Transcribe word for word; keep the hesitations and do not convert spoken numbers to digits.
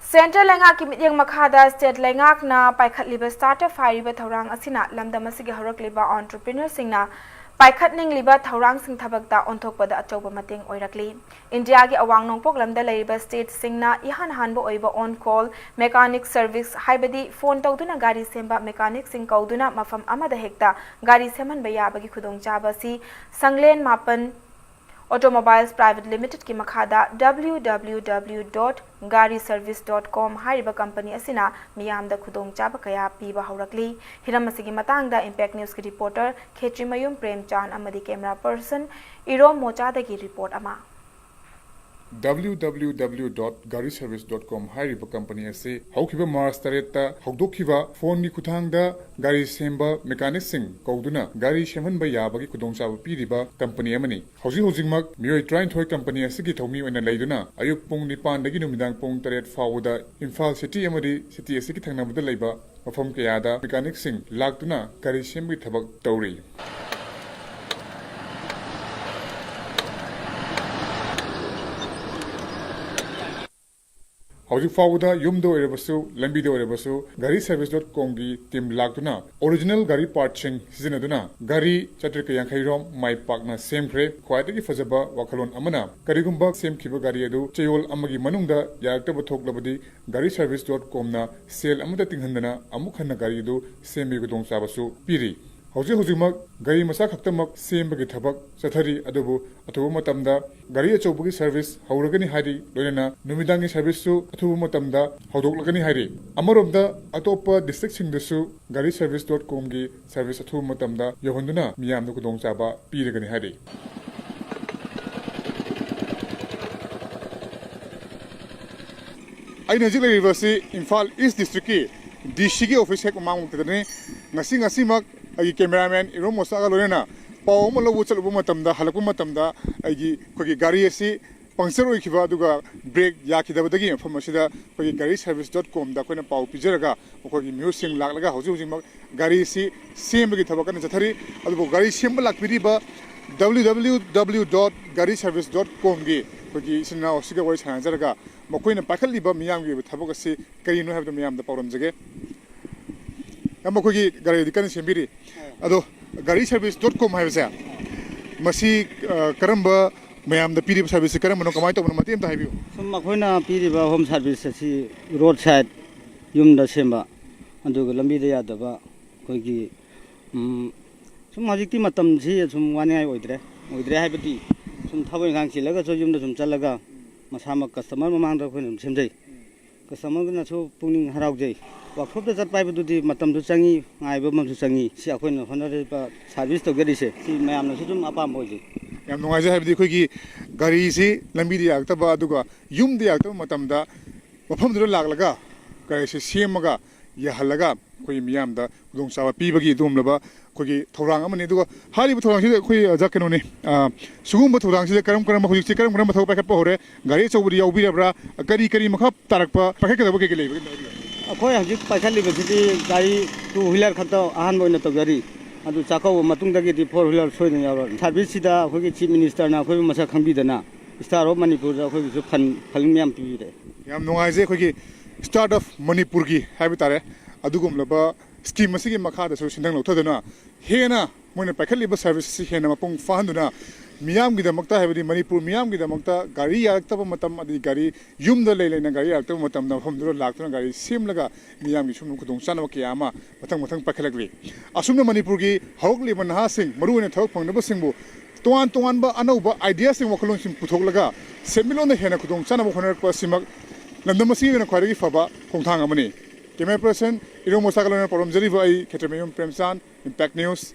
Central ꯂꯩꯉꯥꯛꯀꯤ ꯃꯤꯠꯌꯦꯡ ꯃꯈꯥꯗ ꯁ꯭ꯇꯦꯠ ꯂꯩꯉꯥꯛꯅ ꯄꯥꯏꯈꯠꯂꯤꯕ ꯁ꯭ꯇꯥꯔꯠ ꯑꯞ ꯍꯥꯏꯔꯤꯕ ꯊꯧꯔꯥꯡ ꯑꯁꯤꯅ ꯂꯝꯗꯝ ꯑꯁꯤꯒꯤ ꯍꯧꯔꯛꯂꯤꯕ ꯑꯣꯟꯇꯔꯄ꯭ꯔꯤꯅꯔꯁꯤꯡꯅ ꯄꯥꯏꯈꯠꯅꯤꯡꯂꯤꯕ ꯊꯧꯔꯥꯡꯁꯤꯡ ꯊꯕꯛꯇ ꯑꯣꯟꯊꯣꯛꯄꯗ ꯑꯆꯧꯕ ꯃꯇꯦꯡ ꯑꯣꯏꯔꯛꯂꯤ꯫ ꯏꯟꯗꯤꯌꯥꯒꯤ ꯑꯋꯥꯡ ꯅꯣꯡꯄꯣꯛ ꯂꯝꯗ ꯂꯩꯔꯤꯕ ꯁ꯭ꯇꯦꯠꯁꯤꯡꯅ ꯏꯍꯥꯟ ꯍꯥꯟꯕ ꯑꯣꯏꯕ ꯑꯣꯟ ꯀꯣꯜ ꯃꯦꯀꯥꯅꯤꯛ ꯁꯔꯚꯤꯁ, ꯍꯥꯏꯕꯗꯤ ꯐꯣꯟ ꯇꯧꯗꯨꯅ ꯒꯥꯔꯤ ꯁꯦꯝꯕ ꯃꯦꯀꯥꯅꯤꯛꯁꯤꯡ ꯀꯧꯗꯨꯅ ꯃꯐꯝ ꯑꯃꯗ ꯍꯦꯛꯇ ꯒꯥꯔꯤ ꯁꯦꯝꯍꯟꯕ ꯌꯥꯕꯒꯤ ꯈꯨꯗꯣꯡꯆꯥꯕ ꯑꯁꯤ ꯁꯪꯂꯦꯟ ꯃꯥꯄꯟ ꯑꯣꯇꯣꯃꯣꯕꯥꯏꯜꯁ ꯄ꯭ꯔꯥꯏꯚꯦꯠ ꯂꯤꯃꯤꯇꯦꯗꯀꯤ ꯃꯈꯥꯗ W W W dot gari service dot com ꯍꯥꯏꯔꯤꯕ ꯀꯝꯄꯅꯤ ꯑꯁꯤꯅ ꯃꯤꯌꯥꯝꯗ ꯈꯨꯗꯣꯡꯆꯥꯕ ꯀꯌꯥ ꯄꯤꯕ ꯍꯧꯔꯛꯂꯤ꯫ ꯍꯤꯔꯝ ꯑꯁꯤꯒꯤ ꯃꯇꯥꯡꯗ ꯏꯝꯄꯦꯛ ꯅ꯭ꯌꯨꯁꯀꯤ ꯔꯤꯄꯣꯔꯇꯔ ꯈꯦꯇ꯭ꯔꯤꯃꯌꯨꯝ ꯄ꯭ꯔꯦꯝꯆꯥꯟ ꯑꯃꯗꯤ ꯀꯦꯃꯦꯔꯥ ꯄꯔꯁꯟ ꯏꯔꯣꯝ ꯃꯣꯆꯥꯗꯒꯤ ꯔꯤꯄꯣꯔꯠ ꯑꯃ꯫ W W W dot gari service dot com ꯍꯥꯏꯔꯤꯕ ꯀꯝꯄꯅꯤ ꯑꯁꯤ ꯍꯧꯈꯤꯕ ꯃꯥꯔꯆ ꯇꯔꯦꯠꯇ ꯍꯧꯗꯣꯛꯈꯤꯕ ꯐꯣꯟꯒꯤ ꯈꯨꯠꯊꯥꯡꯗ ꯒꯥꯔꯤ ꯁꯦꯝꯕ ꯃꯦꯀꯥꯅꯤꯛꯁꯤꯡ ꯀꯧꯗꯨꯅ ꯒꯥꯔꯤ ꯁꯦꯝꯍꯟꯕ ꯌꯥꯕꯒꯤ ꯈꯨꯗꯣꯡꯆꯥꯕ ꯄꯤꯔꯤꯕ ꯀꯝꯄꯅꯤ ꯑꯃꯅꯤ꯫ ꯍꯧꯖꯤꯛ ꯍꯧꯖꯤꯛꯃꯛ ꯃꯤꯑꯣꯏ ꯇꯔꯥꯅꯤꯊꯣꯏ ꯀꯝꯄꯅꯤ ꯑꯁꯤꯒꯤ ꯊꯧꯃꯤ ꯑꯣꯏꯅ ꯂꯩꯗꯨꯅ ꯑꯌꯨꯛ ꯄꯨꯡ ꯅꯤꯄꯥꯟꯗꯒꯤ ꯅꯨꯃꯤꯗꯥꯡ ꯄꯨꯡ ꯇꯔꯦꯠ ꯐꯥꯎꯕꯗ ꯏꯝꯐꯥꯜ ꯁꯤꯇꯤ ꯑꯃꯗꯤ ꯁꯤꯇꯤ ꯑꯁꯤꯒꯤ ꯊꯪꯅꯕꯗ ꯂꯩꯕ ꯃꯐꯝ ꯀꯌꯥꯗ ꯃꯦꯀꯥꯅꯤꯛꯁꯤꯡ ꯂꯥꯛꯇꯨꯅ ꯒꯥꯔꯤ ꯁꯦꯝꯕꯒꯤ ꯊꯕꯛ ꯇꯧꯔꯤ꯫ ꯍꯧꯖꯤꯛ ꯐꯥꯎꯕꯗ ꯌꯨꯝꯗ ꯑꯣꯏꯔꯕꯁꯨ, ꯂꯝꯕꯤꯗ ꯑꯣꯏꯔꯕꯁꯨ, ghari service dot com ꯒꯤ ꯇꯤꯝ ꯂꯥꯛꯇꯨꯅ ꯑꯣꯔꯤꯖꯤꯅꯦꯜ ꯒꯥꯔꯤ ꯄꯥꯔꯠꯁꯤꯡ ꯁꯤꯖꯤꯟꯅꯗꯨꯅ ꯒꯥꯔꯤ ꯆꯥꯇ꯭ꯔꯦꯠꯀ ꯌꯥꯡꯈꯩ ꯔꯣꯝ ꯃꯥꯏ ꯄꯥꯛꯅ ꯁꯦꯝꯈ꯭ꯔꯦ꯫ ꯈ꯭ꯋꯥꯏꯗꯒꯤ ꯐꯖꯕ ꯋꯥꯈꯜꯂꯣꯟ ꯑꯃꯅ, ꯀꯔꯤꯒꯨꯝꯕ ꯁꯦꯝꯈꯤꯕ ꯒꯥꯔꯤ ꯑꯗꯨ ꯆꯌꯣꯜ ꯑꯃꯒꯤ ꯃꯅꯨꯡꯗ ꯌꯥꯔꯛꯇꯕ ꯊꯣꯛꯂꯕꯗꯤ, ghari service dot com ꯅ ꯁꯦꯜ ꯑꯃꯠꯇ ꯇꯤꯡꯍꯟꯗꯅ ꯑꯃꯨꯛ ꯍꯟꯅ ꯒꯥꯔꯤ ꯑꯗꯨ ꯁꯦꯝꯕꯒꯤ ꯈꯨꯗꯣꯡꯆꯥꯕꯁꯨ ꯄꯤꯔꯤ꯫ ꯍꯧꯖꯤꯛ ꯍꯧꯖꯤꯛꯃꯛ ꯒꯥꯔꯤ ꯃꯆꯥ ꯈꯛꯇꯃꯛ ꯁꯦꯝꯕꯒꯤ ꯊꯕꯛ ꯆꯠꯊꯔꯤ, ꯑꯗꯨꯕꯨ ꯑꯊꯨꯕ ꯃꯇꯝꯗ ꯒꯥꯔꯤ ꯑꯆꯧꯕꯒꯤ ꯁꯔꯚꯤꯁ ꯍꯧꯔꯒꯅꯤ ꯍꯥꯏꯔꯤ, ꯂꯣꯏꯅꯅ ꯅꯨꯃꯤꯗꯥꯡꯒꯤ ꯁꯔꯚꯤꯁꯁꯨ ꯑꯊꯨꯕ ꯃꯇꯝꯗ ꯍꯧꯗꯣꯛꯂꯒꯅꯤ ꯍꯥꯏꯔꯤ꯫ ꯑꯃꯔꯣꯝꯗ, ꯑꯇꯣꯞꯄ ꯗꯤꯁꯇ꯭ꯔꯤꯛꯁꯤꯡꯗꯁꯨ ghari service dot com ꯒꯤ ꯁꯔꯚꯤꯁ ꯑꯊꯨꯕ ꯃꯇꯝꯗ ꯌꯧꯍꯟꯗꯨꯅ ꯃꯤꯌꯥꯝꯗ ꯈꯨꯗꯣꯡꯆꯥꯕ ꯄꯤꯔꯒꯅꯤ ꯍꯥꯏꯔꯤ꯫ ꯑꯩꯅ ꯍꯧꯖꯤꯛ ꯂꯩꯔꯤꯕ ꯑꯁꯤ ꯏꯝꯐꯥꯜ ꯏꯁ ꯗꯤꯁꯇ꯭ꯔꯤꯛꯀꯤ ꯗꯤ ꯁꯤꯒꯤ ꯑꯣꯐꯤꯁ ꯍꯦꯛ ꯃꯃꯥꯡꯃꯛꯇꯗꯅꯤ꯫ ꯉꯁꯤ, ꯉꯁꯤꯃꯛ ꯑꯩꯒꯤ ꯀꯦꯃꯦꯔꯥꯃꯦꯟ ꯏꯔꯣꯝ ꯃꯣꯁꯥꯒ ꯂꯣꯏꯅꯅ ꯄꯥꯎ ꯑꯃ ꯂꯧꯕ ꯆꯠꯂꯨꯕ ꯃꯇꯝꯗ, ꯍꯜꯂꯛꯄ ꯃꯇꯝꯗ ꯑꯩꯒꯤ, ꯑꯩꯈꯣꯏꯒꯤ ꯒꯥꯔꯤ ꯑꯁꯤ ꯄꯪꯆꯔ ꯑꯣꯏꯈꯤꯕ, ꯑꯗꯨꯒ ꯕ꯭ꯔꯦꯛ ꯌꯥꯈꯤꯗꯕꯗꯒꯤ ꯃꯐꯝ ꯑꯁꯤꯗ ꯑꯩꯈꯣꯏꯒꯤ ghari service dot com ꯗ ꯑꯩꯈꯣꯏꯅ ꯄꯥꯎ ꯄꯤꯖꯔꯒ ꯃꯈꯣꯏꯒꯤ ꯃꯤꯑꯣꯏꯁꯤꯡ ꯂꯥꯛꯂꯒ ꯍꯧꯖꯤꯛ ꯍꯧꯖꯤꯛꯃꯛ ꯒꯥꯔꯤ ꯑꯁꯤ ꯁꯦꯝꯕꯒꯤ ꯊꯕꯛ ꯀꯟꯅ ꯆꯠꯊꯔꯤ꯫ ꯑꯗꯨꯕꯨ ꯒꯥꯔꯤ ꯁꯦꯝꯕ ꯂꯥꯛꯄꯤꯔꯤꯕ W W W dot gari service dot com ꯒꯤ ꯑꯩꯈꯣꯏꯒꯤ ꯏꯆꯤꯟ ꯏꯅꯥꯎ ꯑꯁꯤꯒ ꯋꯥꯔꯤ ꯁꯥꯟꯅꯖꯔꯒ ꯃꯈꯣꯏꯅ ꯄꯥꯏꯈꯠꯂꯤꯕ ꯃꯤꯌꯥꯝꯒꯤ ꯑꯣꯏꯕ ꯊꯕꯛ ꯑꯁꯤ ꯀꯔꯤꯅꯣ ꯍꯥꯏꯕꯗꯨ ꯃꯌꯥꯝꯗ ꯄꯥꯎꯗꯝꯖꯒꯦ꯫ ꯏꯌꯥꯝꯕ, ꯑꯩꯈꯣꯏꯒꯤ ꯒꯥꯔꯤꯗꯤ ꯀꯟꯅ ꯁꯦꯝꯕꯤꯔꯤ꯫ ꯑꯗꯣ ꯒꯥꯔꯤ ꯁꯥꯔꯚꯤꯁ ꯗꯣꯠ ꯀꯣꯝ ꯍꯥꯏꯕꯁꯦ, ꯃꯁꯤ, ꯑ, ꯀꯔꯝꯕ, ꯃꯌꯥꯝꯗ ꯄꯤꯔꯤꯕ ꯁꯥꯔꯚꯤꯁꯁꯤ ꯀꯔꯝꯕꯅꯣ, ꯀꯃꯥꯏꯅ ꯇꯧꯕꯅꯣ, ꯃꯇꯦꯛ ꯑꯝꯇ ꯍꯥꯏꯕꯤꯌꯨ꯫ ꯁꯨꯝ ꯑꯩꯈꯣꯏꯅ ꯄꯤꯔꯤꯕ ꯍꯣꯝ ꯁꯥꯔꯚꯤꯁ ꯑꯁꯤ ꯔꯣꯗ ꯁꯥꯏꯠ, ꯌꯨꯝꯗ ꯁꯦꯝꯕ, ꯑꯗꯨꯒ ꯂꯝꯕꯤꯗ ꯌꯥꯗꯕ ꯑꯩꯈꯣꯏꯒꯤ, ꯎꯝ, ꯁꯨꯝ ꯍꯧꯖꯤꯛꯇꯤ ꯃꯇꯝꯁꯤ ꯁꯨꯝ ꯋꯥꯅꯤꯡꯉꯥꯏ ꯑꯣꯏꯗ꯭ꯔꯦ꯫ ꯑꯣꯏꯗ꯭ꯔꯦ ꯍꯥꯏꯕꯗꯤ ꯁꯨꯝ ꯊꯕꯛ ꯏꯪꯈꯥꯡ ꯆꯤꯜꯂꯒꯁꯨ ꯌꯨꯝꯗ ꯁꯨꯝ ꯆꯠꯂꯒ ꯃꯁꯥꯃꯛ ꯀꯁꯇꯃꯔ ꯃꯃꯥꯡꯗ ꯑꯩꯈꯣꯏꯅ ꯑꯗꯨꯝ ꯁꯦꯝꯖꯩ꯫ ꯀꯁꯇꯃꯔꯗꯨꯅꯁꯨ ꯄꯨꯛꯅꯤꯡ ꯍꯔꯥꯎꯖꯩ꯫ ꯋꯥꯛꯁꯣꯞꯇ ꯆꯠꯄ ꯍꯥꯏꯕꯗꯨꯗꯤ ꯃꯇꯝꯁꯨ ꯆꯪꯉꯤ, ꯉꯥꯏꯕ ꯑꯃꯁꯨ ꯆꯪꯉꯤ꯫ ꯁꯤ ꯑꯩꯈꯣꯏꯅ ꯍꯣꯠꯅꯔꯤꯕ ꯁꯥꯔꯚꯤꯁ ꯇꯧꯖꯔꯤꯁꯦ, ꯁꯤ ꯃꯌꯥꯝꯅꯁꯨ ꯑꯗꯨꯝ ꯑꯄꯥꯝꯕ ꯑꯣꯏꯖꯩ꯫ ꯌꯥꯝ ꯅꯨꯡꯉꯥꯏꯖꯩ, ꯍꯥꯏꯕꯗꯤ ꯑꯩꯈꯣꯏꯒꯤ ꯒꯥꯔꯤꯁꯤ ꯂꯝꯕꯤꯗ ꯌꯥꯔꯛꯇꯕ, ꯑꯗꯨꯒ ꯌꯨꯝꯗ ꯌꯥꯔꯛꯇꯕ ꯃꯇꯝꯗ ꯃꯐꯝꯗꯨꯗ ꯂꯥꯛꯂꯒ ꯒꯥꯔꯤꯁꯤ ꯁꯦꯝꯃꯒ ꯌꯥꯍꯜꯂꯒ ꯑꯩꯈꯣꯏ ꯃꯤꯌꯥꯝꯗ ꯈꯨꯗꯣꯡꯆꯥꯕ ꯄꯤꯕꯒꯤ ꯑꯗꯨꯒꯨꯝꯂꯕ ꯑꯩꯈꯣꯏꯒꯤ ꯊꯧꯔꯥꯡ ꯑꯃꯅꯤ꯫ ꯑꯗꯨꯒ ꯍꯥꯏꯔꯤꯕ ꯊꯧꯔꯥꯡꯁꯤꯗ ꯑꯩꯈꯣꯏ, ꯑꯣꯖꯥ, ꯀꯩꯅꯣꯅꯤ, ꯑ, ꯁꯤꯒꯨꯝꯕ ꯊꯧꯔꯥꯡꯁꯤꯗ ꯀꯔꯝ ꯀꯔꯝꯕ, ꯍꯧꯖꯤꯛꯁꯦ ꯀꯔꯝ ꯀꯔꯝꯕ ꯊꯕꯛ ꯄꯥꯏꯈꯠꯄ ꯍꯧꯔꯦ? ꯒꯥꯔꯤ ꯑꯆꯧꯕꯗꯤ ꯌꯥꯎꯕꯤꯔꯕ꯭ꯔꯥ? ꯀꯔꯤ ꯀꯔꯤ ꯃꯈꯥ ꯇꯥꯔꯛꯄ ꯄꯥꯏꯈꯠꯀꯗꯕ ꯀꯩꯀꯩ ꯂꯩꯕꯒꯦ? ꯑꯩꯈꯣꯏ ꯍꯧꯖꯤꯛ ꯄꯥꯏꯈꯠꯂꯤꯕꯁꯤꯗꯤ ꯒꯥꯔꯤ ꯇꯨ ꯋꯤꯂꯔ ꯈꯛꯇ ꯑꯍꯥꯟꯕ ꯑꯣꯏꯅ ꯇꯧꯖꯔꯤ꯫ ꯑꯗꯨ ꯆꯥꯛꯀꯧꯕ ꯃꯇꯨꯡꯗꯒꯤꯗꯤ ꯐꯣꯔ ꯋꯤꯂꯔ ꯁꯣꯏꯗꯅ ꯌꯥꯎꯔꯛꯑꯅꯤ꯫ ꯁꯥꯔꯚꯤꯁꯁꯤꯗ ꯑꯩꯈꯣꯏꯒꯤ ꯆꯤꯐ ꯃꯤꯅꯤꯁꯇꯔꯅ ꯑꯩꯈꯣꯏꯕꯨ ꯃꯁꯛ ꯈꯪꯕꯤꯗꯅ ꯏꯁꯇꯥꯔ ꯑꯣꯐ ꯃꯅꯤꯄꯨꯔꯗ ꯑꯩꯈꯣꯏꯒꯤꯁꯨ ꯐꯟ, ꯐꯟ ꯃꯌꯥꯝ ꯄꯤꯕꯤꯔꯦ꯫ ꯌꯥꯝ ꯅꯨꯡꯉꯥꯏꯖꯩ꯫ ꯑꯩꯈꯣꯏꯒꯤ ꯁ꯭ꯇꯥꯔꯠ ꯑꯞ ꯃꯅꯤꯄꯨꯔꯒꯤ ꯍꯥꯏꯕ ꯇꯥꯔꯦ, ꯑꯗꯨꯒꯨꯝꯂꯕ ꯁ꯭ꯀꯤꯝ ꯑꯁꯤꯒꯤ ꯃꯈꯥꯗꯁꯨ ꯁꯦꯟꯗꯪ ꯂꯧꯊꯗꯨꯅ ꯍꯦꯟꯅ ꯃꯣꯏꯅ ꯄꯥꯏꯈꯠꯂꯤꯕ ꯁꯥꯔꯚꯤꯁ ꯑꯁꯤ ꯍꯦꯟꯅ ꯃꯄꯨꯡ ꯐꯥꯍꯟꯗꯨꯅ ꯃꯤꯌꯥꯝꯒꯤꯗꯃꯛꯇ, ꯍꯥꯏꯕꯗꯤ ꯃꯅꯤꯄꯨꯔ ꯃꯤꯌꯥꯝꯒꯤꯗꯃꯛꯇ ꯒꯥꯔꯤ ꯌꯥꯔꯛꯇꯕ ꯃꯇꯝ, ꯑꯗꯩ ꯒꯥꯔꯤ ꯌꯨꯝꯗ ꯂꯩ ꯂꯩꯅ ꯒꯥꯔꯤ ꯌꯥꯔꯛꯇꯕ ꯃꯇꯝꯗ ꯃꯐꯝꯗꯨꯗ ꯂꯥꯛꯇꯨꯅ ꯒꯥꯔꯤ ꯁꯦꯝꯂꯒ ꯃꯤꯌꯥꯝꯒꯤ ꯁꯨꯝ ꯈꯨꯗꯣꯡꯆꯥꯅꯕ ꯀꯌꯥ ꯑꯃ ꯃꯊꯪ ꯃꯊꯪ ꯄꯥꯏꯈꯠꯂꯛꯂꯤ꯫ ꯑꯁꯨꯝꯅ ꯃꯅꯤꯄꯨꯔꯒꯤ ꯍꯧꯔꯛꯂꯤꯕ ꯅꯍꯥꯁꯤꯡ, ꯃꯔꯨꯑꯣꯏꯅ ꯊꯕꯛ ꯐꯪꯗꯕꯁꯤꯡꯕꯨ ꯇꯣꯉꯥꯟ ꯇꯣꯉꯥꯟꯕ ꯑꯅꯧꯕ ꯑꯥꯏꯗꯤꯌꯥꯁꯤꯡ, ꯋꯥꯈꯜꯂꯣꯟꯁꯤꯡ ꯄꯨꯊꯣꯛꯂꯒ ꯁꯦꯟꯃꯤꯠꯂꯣꯟꯗ ꯍꯦꯟꯅ ꯈꯨꯗꯣꯡꯆꯥꯅꯕ ꯍꯣꯠꯅꯔꯛꯄ ꯑꯁꯤꯃꯛ ꯂꯝꯗꯝ ꯑꯁꯤꯒꯤ ꯑꯣꯏꯅ ꯈ꯭ꯋꯥꯏꯗꯒꯤ ꯐꯕ ꯈꯣꯡꯊꯥꯡ ꯑꯃꯅꯤ꯫ ꯀꯦꯃꯦꯔꯥ ꯄꯔꯁꯟ ꯏꯔꯣꯝ ꯃꯣꯁꯥꯒ ꯂꯣꯏꯅꯅ ꯄꯥꯎꯗꯝꯖꯔꯤꯕ ꯑꯩ ꯈꯦꯇ꯭ꯔꯤꯃꯌꯨꯝ ꯄ꯭ꯔꯦꯝꯆꯥꯟ, ꯏꯝꯄꯦꯛ ꯅ꯭ꯌꯨꯁ꯫